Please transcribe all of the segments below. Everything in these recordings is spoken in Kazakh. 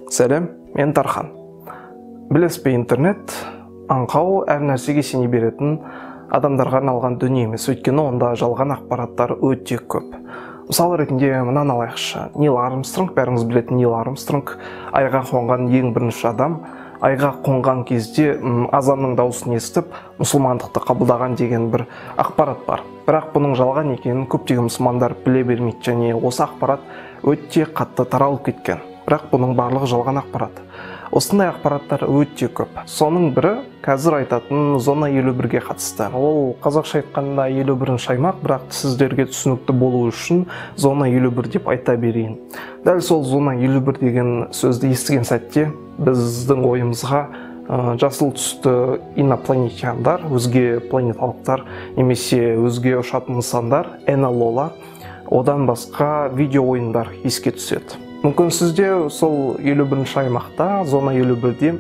Сәлем, мен Тархан. Білесіз бе, интернет аңқау, әр нәрсеге сене беретін адамдарға арналған дүние емес, өйткені онда жалған ақпараттар өте көп. Мысал ретінде мынаны алайықшы. Нил Армстронг, бәріңіз білетін Нил Армстронг, айға қонған ең бірінші адам. Айға қонған кезде азанның дауысын естіп, мұсылмандықты қабылдаған деген бір ақпарат бар. Бірақ бұның жалған екенін көптеген мұсылмандар біле бермейді және осы ақпарат өте қатты таралып кеткен. Бірақ бұның барлығы жалған ақпарат. Осындай ақпараттар өте көп. Соның бірі қазір айтатын зона 51-ге қатысты. Ол қазақша айтқанда 51-ші аймақ, бірақ сіздерге түсінікті болу үшін зона 51 деп айта берейін. Дәл сол зона 51 деген сөзді естіген сәтте біздің ойымызға жасыл түсті инопланетяндар, өзге планеталықтар немесе өзге ұшатын нысандар, НЛО-лар, одан басқа видео ойындар еске түседі. Мүмкін сізде сол 51-ші аймақта, зона 51-де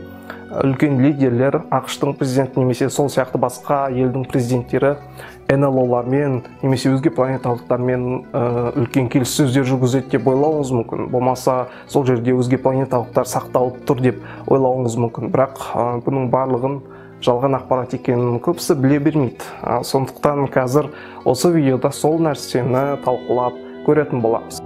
үлкен лидерлер, АҚШ-тың президенті немесе сол сияқты басқа елдің президенттері НЛО-лармен немесе өзге планеталықтармен үлкен келіссөздер жүргізеді деп ойлауыңыз мүмкін. Болмаса сол жерде өзге планеталықтар сақталып тұр деп ойлауыңыз мүмкін. Бірақ бұның барлығын жалған ақпарат екенін көбісі біле бермейді. Сондықтан қазір осы видеода сол нәрсені талқылап көретін боламыз.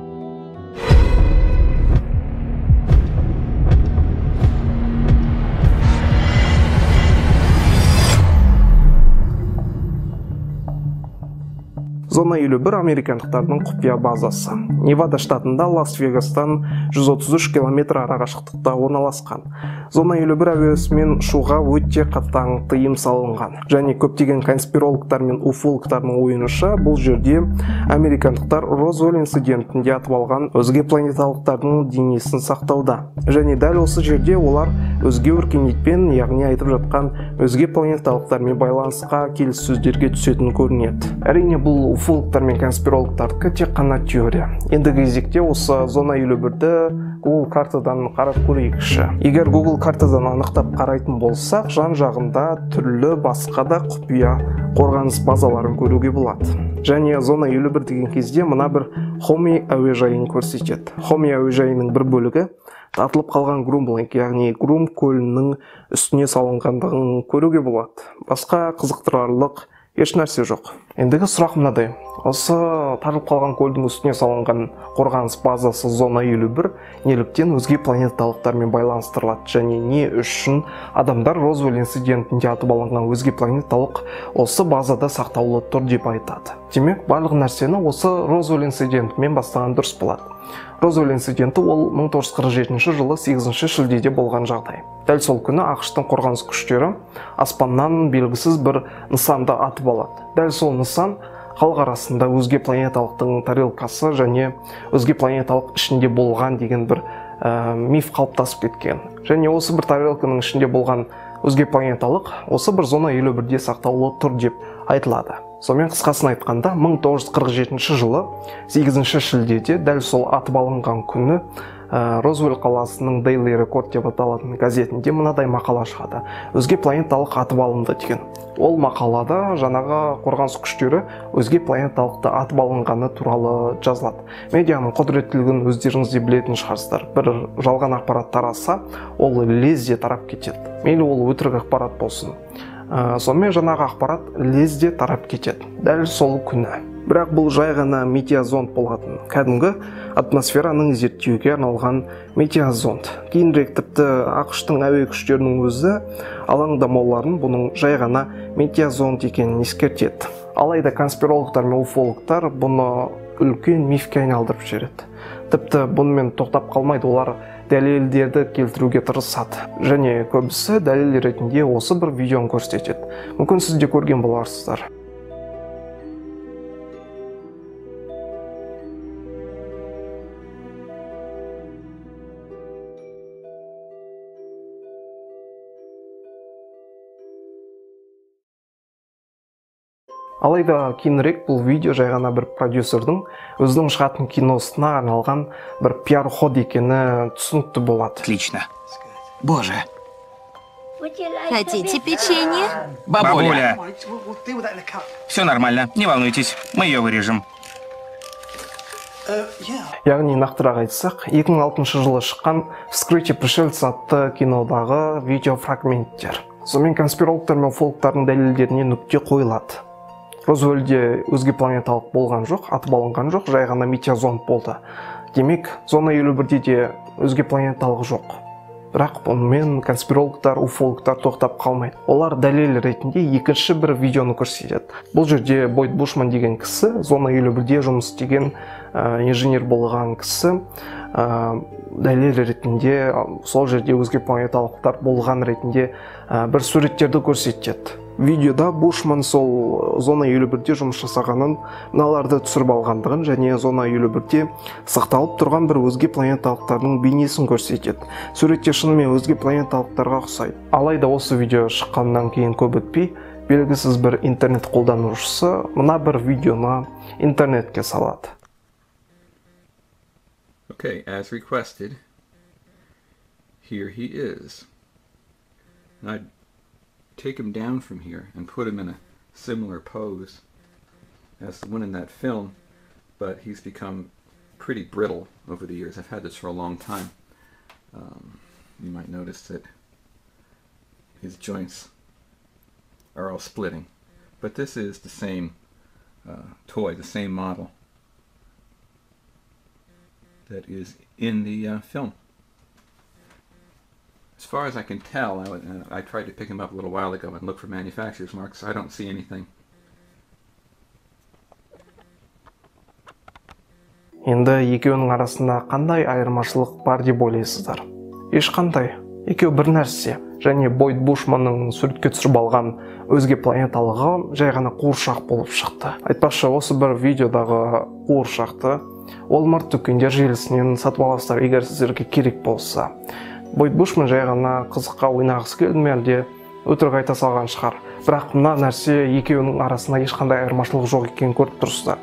Зона 51 американдықтардың құпия базасы. Невада штатында Лас-Вегастан 133 километр арақашықтықта орналасқан. Зона 51 әуесімен ұшуға өте қатаң тыйым салынған. Және көптеген конспирологтар мен уфологтардың ойынша, бұл жерде американдықтар Розуэлл инцидентінде атып алған өзге планеталықтардың денесін сақтауда. Және дәл осы жерде олар өзге өркениетпен, яғни айтып жатқан өзге планеталықтармен байланысқа келіссөздерге түсетін көрінеді. Әрине, бұл уфологтар мен конспирологтардікі тек қана теория. Ендігі кезекте осы зона 51-ді Google картадан қарап көрейікші. Егер Google картадан анықтап қарайтын болсақ, жан-жағында түрлі басқа да құпия қорғаныс базаларын көруге болады. Және зона 51 деген кезде мына бір Хоми әуежайын көрсетеді. Хоми әуежайының бір бөлігі тартылып қалған Грумблинг, яғни Грум көлінің үстіне салынғандығын көруге болады. Басқа қызықтырарлық еш нәрсе жоқ. Ендігі сұрақ мынадай. Осы тартылып қалған көлдің үстіне салынған қорғаныс базасы зона 51 неліктен өзге планеталықтармен байланыстырылады және не үшін адамдар Розуэлл инцидентінде атып алынған өзге планеталық осы базада сақтаулы тұр деп айтады. Демек, барлық нәрсені осы Розуэлл инцидентімен бастаған дұрыс болады. Розуэлл инциденті ол 1947 жылы 8 шілдеде болған жағдай. Дәл сол күні АҚШ-тың қорғаныс күштері аспаннан белгісіз бір нысанды атып алады. Дәл сол нысан халық арасында өзге планеталықтың тарелкасы және өзге планеталық ішінде болған деген бір миф қалыптасып кеткен. Және осы бір тарелканың ішінде болған өзге планеталық осы бір зона 51-де сақтаулы тұр деп айтылады. Сонымен қысқасын айтқанда, 1947 жылы 8 шілдеде дәл сол атып алынған күні Розуэлл қаласының Daily Record деп аталатын газетінде мынадай мақала шығады. Өзге планеталық атып алынды деген. Ол мақалада жаңағы қорғаныс күштері өзге планеталықты атып алынғаны туралы жазылады. Медианың құдіреттілігін өздеріңіз де білетін шығарсыздар. Бір жалған ақпарат тараса, ол лезде тарап кетеді. Мейлі ол өтірік ақпарат болсын. Сонымен жаңағы ақпарат лезде тарап кетеді. Дәл сол күні. Бірақ бұл жай ғана метеозонд болатын. Кәдімгі атмосфераның зерттеуге арналған метеозонд. Кейінірек тіпті АҚШ-тың әуе күштерінің өзі алаңдамауларын бұның жай ғана метеозонд екенін ескертеді. Алайда конспирологтар мен уфологтар бұны үлкен мифке айналдырып жібереді. Тіпті бұнымен тоқтап қалмайды, олар дәлелдерді келтіруге тырысады. Және көбісі дәлел ретінде осы бір видеоны көрсетеді. Мүмкін сіз де көрген боларсыздар. Алайда кейінірек бұл видео жай ғана бір продюсердің өзінің шығатын киносына арналған бір пиар-ход екені түсінікті болады. Отлично. Боже. Хотите печенье? Бабуля. Все нормально, не волнуйтесь, мы ее вырежем. Яғни нақтырақ айтсақ, 2006 жылы шыққан «Вскрытие пришельца» атты кинодағы видеофрагменттер. Сонымен конспирологтар мен уфологтардың дәлелдеріне нүкте қойылады. Розуэллде өзге планеталық болған жоқ, атып алынған жоқ, жай ғана метеозонд болды. Демек, зона 51-де де өзге планеталық жоқ. Бірақ бұнымен конспирологтар, уфологтар тоқтап қалмайды. Олар дәлел ретінде екінші бір видеоны көрсетеді. Бұл жерде Бойд Бушман деген кісі, зона 51-де жұмыс істеген инженер болған кісі, дәлел ретінде сол жерде өзге планеталықтар болған ретінде бір суреттерді көрсетеді. Видеода Бушман сол зона 51-де жұмыс жасағанын, мыналарды түсіріп алғандығын және зона 51-де сақталып тұрған бір өзге планеталықтардың бейнесін көрсетеді. Суретте шынымен өзге планеталықтарға ұқсайды. Алайда осы видео шыққаннан кейін көп өтпей, белгісіз бір интернет қолданушысы мына бір видеоны интернетке салады. Okay, as requested, here he is. And I'd take him down from here and put him in a similar pose as the one in that film, but he's become pretty brittle over the years. I've had this for a long time. You might notice that his joints are all splitting, but this is the same toy, the same model that is in the film. As far as I can tell, I tried to pick him up a little while ago and look for manufacturer's marks. I don't see anything. Енді екеуінің арасында қандай айырмашылық бар деп ойлайсыздар? Ешқандай. Екеуі бір нәрсе. Және Бойд Бушманның суретке түсіріп алған өзге планеталығы жай ғана қуыршақ болып шықты. Айтпақшы, осы бір видеодағы қуыршақты Walmart дүкендер желісінен сатып аласыздар, егер сіздерге керек болса. Бойд Бушман жай ғана қызыққа ойнағысы келді ме, әлде өтірік айта салған шығар. Бірақ мына нәрсе екеуінің арасында ешқандай айырмашылық жоқ екенін көріп тұрсыздар.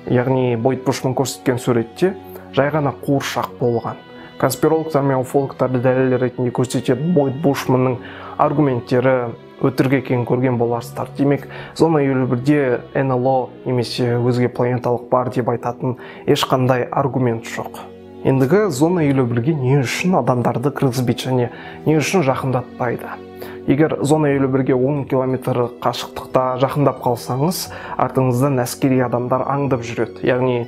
Яғни Бойд Бушман көрсеткен суретте жай ғана қуыршақ болған. Конспирологтар мен уфологтарды дәлел ретінде көрсететін Бойд Бушманның аргументтері өтірік екенін көрген боларсыздар. Демек, зона 51-де НЛО немесе өзге планеталық бар деп айтатын ешқандай аргумент жоқ. Ендігі зона 51-ге не үшін адамдарды кіргізбейді және не үшін жақындатпайды? Егер зона 51-ге 10 километр қашықтықта жақындап қалсаңыз, артыңыздан әскери адамдар аңдып жүреді. Яғни,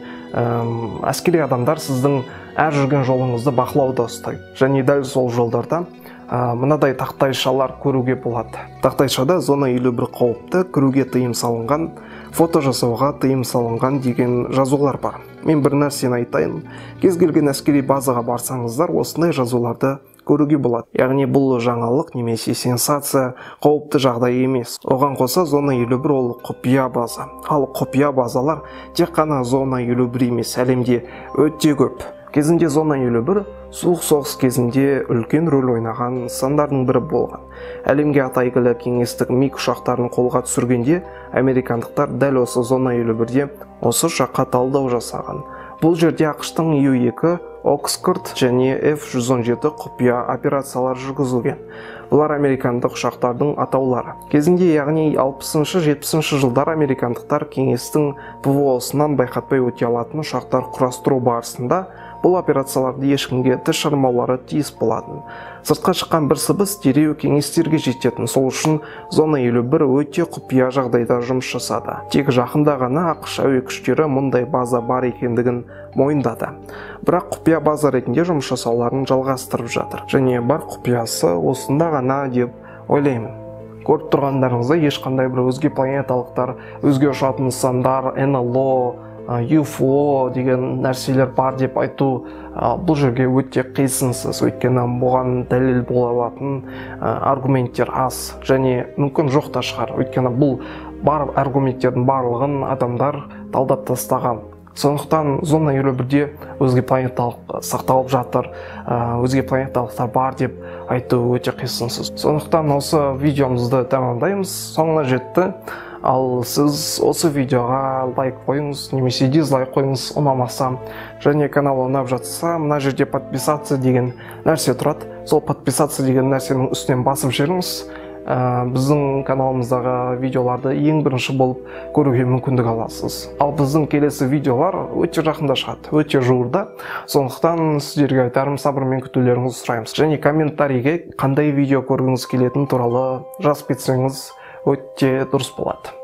әскери адамдар сіздің әр жүрген жолыңызды бақылауда ұстайды. Және дәл сол жолдарда мынадай тақтайшалар көруге болады. Тақтайшада зона 51 қауіпті, кіруге тыйым салынған, фото жасауға тыйым салынған деген жазулар бар. Мен бір нәрсені айтайын. Кез келген әскери базаға барсаңыздар, осындай жазуларды көруге болады. Яғни бұл жаңалық немесе сенсация, қауіпті жағдай емес. Оған қоса зона 51 ол құпия база. Ал құпия базалар тек қана зона 51 емес, әлемде өте көп. Кезінде зона 51 суық соғыс кезінде үлкен рөл ойнаған нысандардың бірі болған. Әлемге аты әйгілі кеңестік МиГ ұшақтарын қолға түсіргенде американдықтар дәл осы зона 51-де осы ұшаққа талдау жасаған. Бұл жерде ақш-тың Ю-2, Окскорт және F-117 құпия операциялар жүргізілген. Бұлар американдық ұшақтардың атаулары. Кезінде, яғни 60-70 жылдар американдықтар кеңестің ПВО-сынан байқатпай өте алатын ұшақтар құрастыру барысында бұл операцияларды ешкімге тіс жармаулары тиіс болатын. Сыртқа шыққан бір сыбыс дереу кеңестерге жететін. Сол үшін зона 51 өте құпия жағдайда жұмыс жасады. Тек жақында ғана ақш әуе күштері мұндай база бар екендігін мойындады. Бірақ құпия база ретінде жұмыс жасауларын жалғастырып жатыр. Және бар құпиясы осында ғана деп ойлаймын. Көріп тұрғандарыңыздай, ешқандай бір өзге планеталықтар, өзге ұшатын нысандар, НЛО, UFO деген нәрселер бар деп айту бұл жерге өте қисынсыз, өйткені бұған дәлел бола алатын аргументтер аз және мүмкін жоқ та шығар, өйткені бұл бар аргументтердің барлығын адамдар талдап тастаған. Сондықтан зона 51-де өзге планеталық сақталып жатыр, өзге планеталықтар бар деп айту өте қисынсыз. Сондықтан осы видеомызды тәмамдаймыз, соңына жетті. Ал сіз осы видеоға лайк қойыңыз немесе дизлайк қойыңыз ұнамаса, және канал ұнап жатса, мына жерде подписаться деген нәрсе тұрады. Сол подписаться деген нәрсенің үстінен басып жіберіңіз. Біздің каналымыздағы видеоларды ең бірінші болып көруге мүмкіндік аласыз. Ал біздің келесі видеолар өте жақында шығады, өте жуырда. Сондықтан сіздерге айтарым, сабырмен күтулеріңізді сұраймыз. Және комментарийге қандай видео көргіңіз келетіні туралы жазып кетсеңіз, өте дұрыс болады.